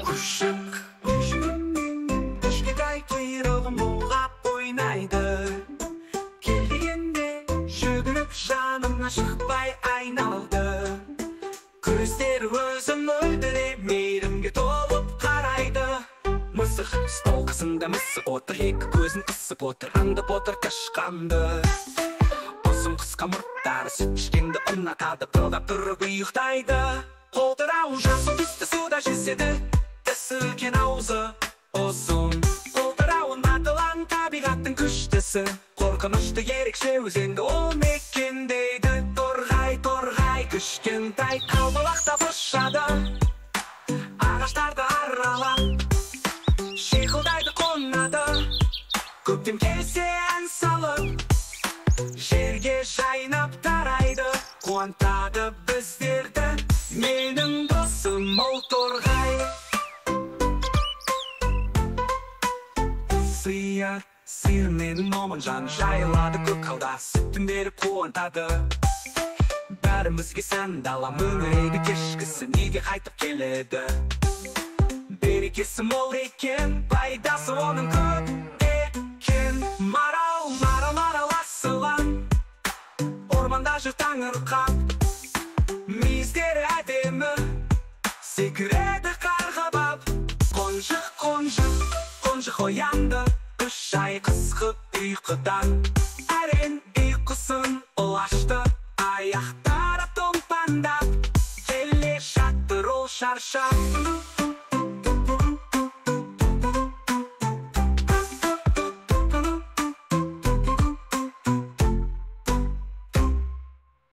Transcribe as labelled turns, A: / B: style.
A: Күшік, кішкентай құйрығын бұлғап ойнайды. Келгенде жүгіріп жанымнан шықпай айналды. Көздері өзін мөлдіреп, мейірімге толып қарайды. Мысық стол қасында мысық отыр, екі көзін қысып отыр, аңдып отыр тышқанды. Ұзын қысқа мұрттары сүт ішкенді ұнатады, пырылдап тұрып ұйықтайды. Қолтырауын жасыл түсті суда жүзеді, тісі үлкен, аузы ұзын. Қолтырауын атылан табиғаттың күштісі, қорқынышты ерекше өзенді ол мекендейді. Торғай, торғай, кішкентай қалбалақтап ұшады, ағаштарды аралап шиқылдайды, қонады. Көктем келсе ән салып, жерге жайнап тарайды, қуантады біздерді. Менің досым ол торғай. Сиыр, сиыр менің момын жан, жайылады көк алда, сүтін беріп қуантады. Бәрімізге сән дала мөңірейді, кешкісін үйге қайтып келеді. Берекесі мол екен, пайдасы оның көп екен. Марал, марал, марал асылан, орманда жүр таңырқап. Мүйіздері әдемі, секіреді қарғабап. Қонжық, қонжық, қонжық оянды, 3 ай қысқы ұйқыдан. Әрең ұйқысын ол ашты, аяқтары томпаңдап. Келе жатыр ол шаршап.